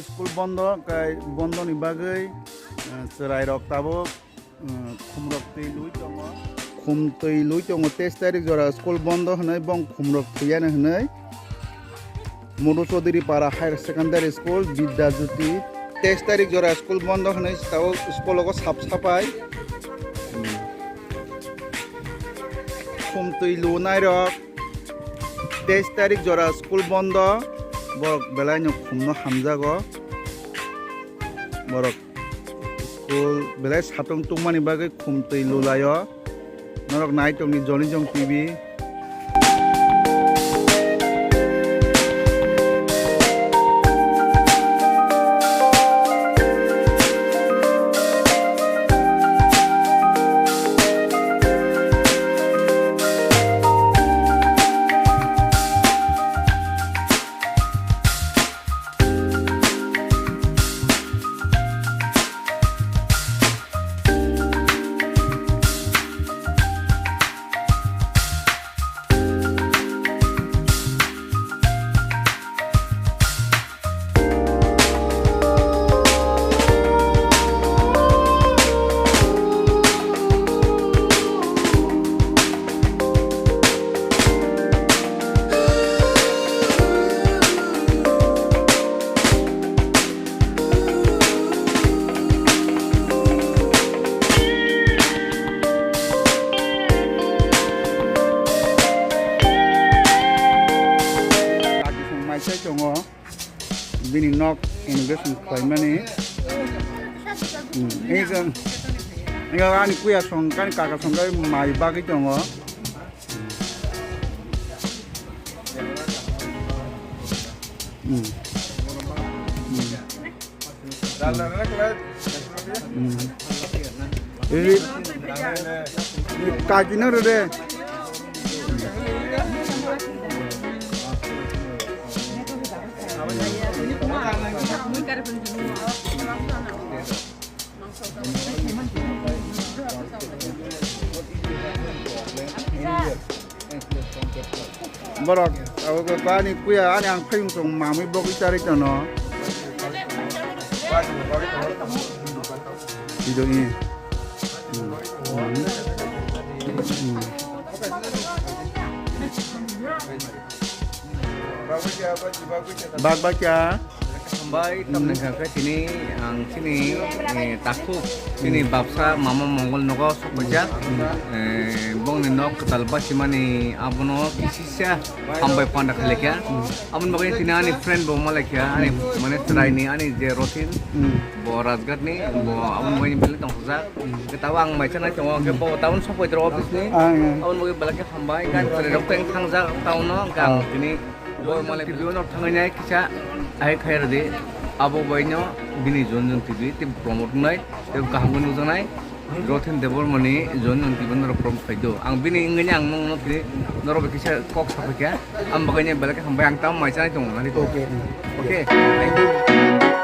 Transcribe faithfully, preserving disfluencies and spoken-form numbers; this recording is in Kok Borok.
School bondo, kai bondo ni bagwi, eh, chwrai rok tabuk, eh, khumrok twi lui tongo. Khum twi lui tongo, teis tarik jora school bondo hwnwi bong khumrok thwiyani hwnwi. Modu Chaudhary Para Higher Secondary School, Bidya Jyoti. Teis tarik jora school bondo hwnwi tabuk school o sap sapai. Hmm. Khum twi lunai rok. Teis tarik jora school bondo, borok belai no khumno hamjago. Borok school belai satung tungmani bagwi khum twi lulaio. Norok nai tongni Joni Jong T V. Mai sai tongo. Bini nok inauguration khlaimani. Hmm. Ego, ego ani kuya song, ani kaka song kai mai bagwi tongo. Hmm. Hmm. Hmm. Ri-, ri-, kaki no rode. Borok, abo ke bani kuya, ani ang phayung tong mamwi bogwi charwi tono. Ido i. Hmm. Hmm. Hmm. Bak bak ya. Hambai, tamni hwnkha khe tini ang chini, eh, takhuk, chini bapsa mama Mongol nogo sok paijak. Eh, bongni nok kwtal bachimani abono kisisa hambai panda khailai kha. Aboni bagwi tini ani friend bo malaikha, ani mane chwraini, ani je Rothin, bo Rajghat ni, bo aboni bagwi belai tongthokjak. Hwnkhe tabuk ang mai chanai tongo, hwnkhe bo tabuk sok paidoro office ni. Aboni bagwi belai khe hambai, gan chwrai rok teng thangjak town no, hwnkhe ang tini Bo male video no thangwi nai kisa ai khai rwdi. Abo bai no bini Joni Jong T V tei promote wngnai tei kaham khe nukjaknai. Rothin Debbarma ni Joni Jong T V norok promote khai do. Ang bini wngwi ang nokno tini norok bai kisa kok sapai kha. Ang bagwi ni belai khe hambai, ang tamo mai chanai tongo nani ko. Okay. Okay. Thank you.